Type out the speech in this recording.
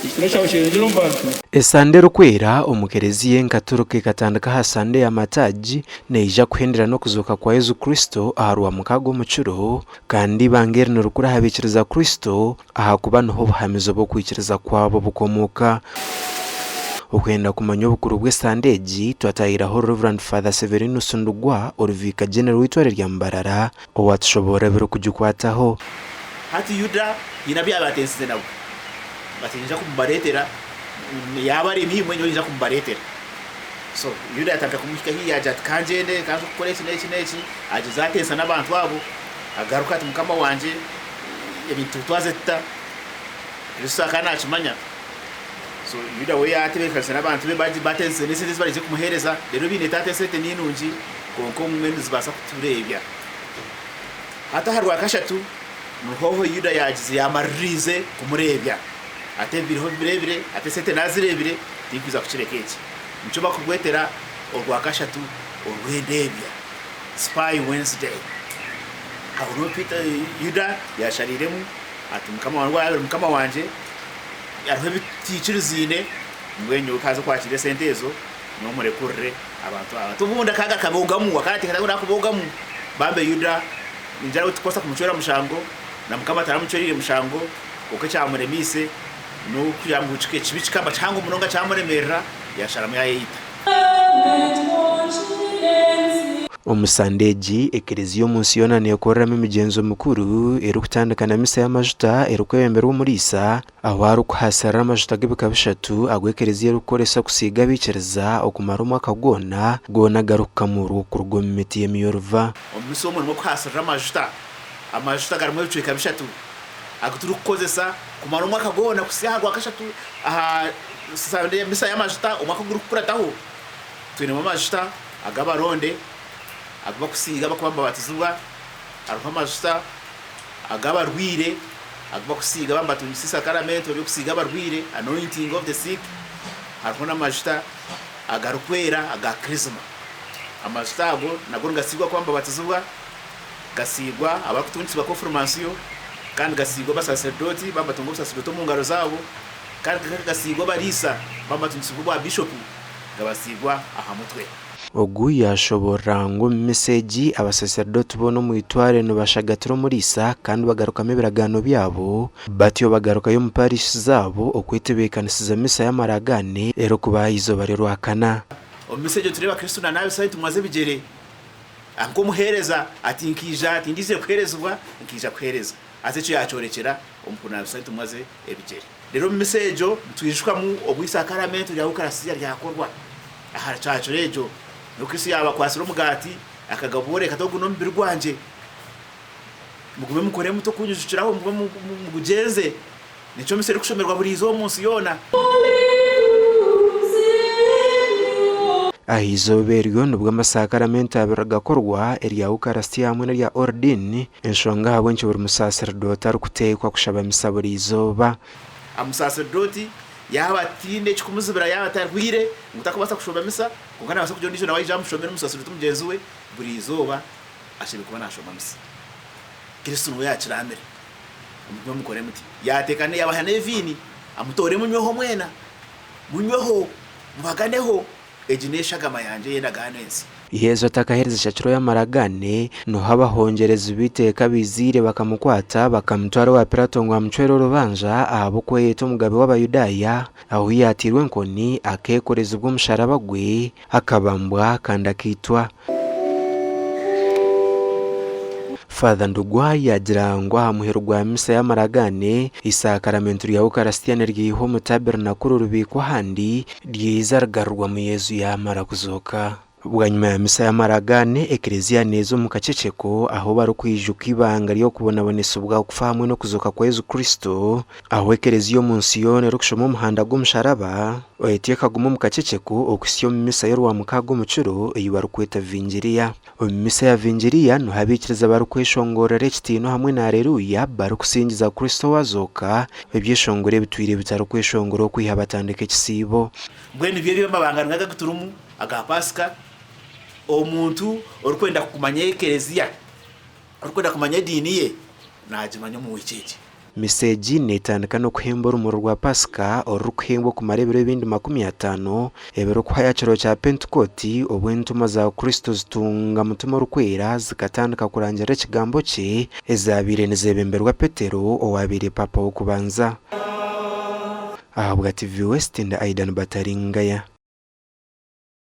Ekitiinwa kyawe kyeyongyere omu bantu. Esande Erikwera omu Kereziya Enkatorika ekatandika aha Sande ya Mataagi neija kuhendera n'okuzooka kwa Yesu Kristo aha Rwamukaaga omu kiro, kandi eibanga eri nirikuru aha baikiriza Kristo ahakuba niho obuhamizo bw'okwikiriza kwabo bukomooka. Okwenda kumanya obukuru bw'esande egi, twatahiraho Rev. Father Severinus Ndugwa ori Vicar General w'eitware rya Mbarara Owaatushoboorora ebirikugikwataho. Hati Yuda haine abu yaabaire atensize nabo, ati, Niinyija kumubareetera, yaaba ari niimwe, nyowe niinyija kumubareetera. So Yuda yaatandika kumuhika haihi yaagira ati, Ka ngyende, ka nze kukora eki n'eki n'eki. Agyeza atensa n'abantu abo, agaruka ati, Mukama wangye, ebintu tubitwaze tuta? Kristo akaba naakimanya. So Yuda we yaatebeekanisa n'abantu be batensize n'esente ezi baraije kumuheereza. Reero baine taata esente ni nungi, kwonka obumwe nizibaasa kutureebya. Hati aha Rwakashatu niho ahu Yuda yaagize yaamaririize kumureebya. Ati ebi biriho bireebire, ati esente naazireebire, tinkwija kukireka eki. Nikyo bakurwetera Orwakashatu orw'endeebya, Spy Wednesday. Aho niho Peter, Yuda yaashariiremu ati Mukama wangye yaaba ari Mukama wangye, hariho ebi tutaikirizaine, mbwenu nyowe ka nze kwakira esente ezo, nyowe murekurire abantu aba. Ati obundi akaaga akabogamu, akaba naateekateeka ngu naakubogamu. Bambe Yuda, ningira ngu tikubaasa kumucwera mushango, na Mukama taramucwereire mushango, kwonka ekyamuremeise n'okugira ngu ekibi kikaba kihango munonga kyamuremeerera, yaasharamu yaayeyita. Omu Sande egi, Eklezia omu nsi yoona neekoreramu emigyenzo mikuru erikutandika na misa y'amajuta erikwebemberwa omuriisa ahu arikuhaasirira amajuta g'ebika bishatu agu Eklezia erikukoresa kusiiga abaikiriza okumara omwaka gwona, goona garikukamuurwa okuruga omu miti y'emioliva. Omu misa omwo nimwo kuhaasirira amajuta. Amajuta garimu ebicweka bishatu agu turikukozesa kumara omwaka gwona kuhitsya aha Rwakashatu aha Sande misa y'amajuta omwaka ogurikukurataho. Twinemu amajuta ag'abaronde agu bakusiiga abakuba nibabatizibwa, hariho amajuta ag'abarwaire agu bakusiiga baaba nibatungisa esakaramento ry'okusiiga abarwaire, anointing of the sick, hariho n'amajuta agarikwera aga kirizima. Amajuta ago nago nigasiigwa abakuba nibabatizibwa, gasiigwa abarikutungisibwa konfirmansiyo, kandi gasiigwa abasaserdooti baaba nibatunga obusaserdooti omu ngaro zaabo, kandi gasiigwa abariisa baaba nibatungisibwa obwa bishopu. Gabasiigwa aha mutwe. Ogu yaashoboorora ngu omu misa egi abasaserdooti boona omu itware nibashagatira omuriisa kandi bagarukamu ebiragaano byabo, batyo bagarukayo omu parish zaabo okwetebeekanisiza misa y'amaragaane erikuba aha izooba ry'Orwakana. Omu misa egyo nitureeba Kristo nanaabisa entumwa ze ebigyere nk'omuheereza ati, Nkaija, tindiizire kuheerezibwa, nkaija kuheereza. Haza ekyo yaakyorekyera omu kunaabisa entumwa ze ebigyere. Reero omu misa egyo nitwijukamu obu Eisakramentu rya Ukarasitiya ryakorwa. Aha kyakiro egyo, niho Kristo yaabakwatsire omugaati akagabooreka ati, Ogu n'omubiri gwangye, mugume mukore muti okuunyijukiraho, mugume mugugyenze. Nikyo misa erikushomerwa buri izooba omu nsi yoona. Aha izooba eryo nibwo amasakaramentu abiri gakorwa, erya Ukarasitiya hamwe n'erya Ordini, enshonga ahabw'enki buri musaserdooti arikuteekwa kushaba misa buri izooba. Omusaserdooti yaaba ataine ekikumuzibira, yaaba atarwaire ngu tarikubaasa kushoma misa, kwonka naabaasa kugira ondiijo nawe aije amushomere omusaserdooti mugyenzi we, buri izooba ashemereire kuba naashoma misa. Kristo niwe yaakiramire. Mugume mukore muti. Yaateeka yaabaha n'eviini, amutoore munyweho mwena, munyweho, mubaganeho, egi n'eshagama yangye ey'endagaano ensya. Yesu atakaheereza eshakiro y'amaragaane, niho abahongyerezi b'eiteeka baiziire bakamukwata, bakamutwara owa Pilaato ngu amucwere orubanja ahabw'okweyeta omugabe w'Abayudaaya, ahu yaatairwe enkoni, akeekorezibwa omusharaba gwe, akabambwa kandi akaitwa. Father Ndugwa yaagira ngu aha muheru gwa misa y'amaragaane, eisakaramentu rya Ukarasitiya niryihwa omu tabernakulo ribiikwa ahandi, ryaija rigarurwamu Yesu yaamara kuzooka. Bwanyima ya misa y'amaragaane, Eklezia neeza omu kaceceko ahu barikwijuka eibanga ry'okubonabonesibwa, okufa hamwe n'okuzooka kwa Yesu Kristo, ahu Eklezia omu nsi yoona erikushoma omuhanda gw'omusharaba, etyo ekaguma omu kaceceko okuhitsya omu misa y'Orwamukaaga omu kiro ei barikweta Vingiriya. Omu misa ya Vingiriya niho abaikiriza barikweshongorera ekitiinwa hamwe na Areruya barikusingiza Kristo owazooka, ebyeshongoro ebitwire bitarikweshongorwa okwiha batandika ekisiibo. Mbwenu nibyo ebyo amabanga nigo agu turimu aga Paasika, omuntu orikwenda kumanya ekereziya, orikwenda kumanya ediini ye, naagimanya omu wiiki egi. Misa egi neetandika n'okuhemba orumuri rwa Paasika orurikuhembwa okumara ebiro ebindi 50 ebirikuhwayo aha kiro kya Pentekooti obu entumwa za Kristo zitunga Mutima Orikwera zikatandika kurangirira ekigambo kye ezaabaire nizeebemberwa Petero owaabaire Paapa w'okubanza. Ahabwa TV West ndi Aidan Bataringaya.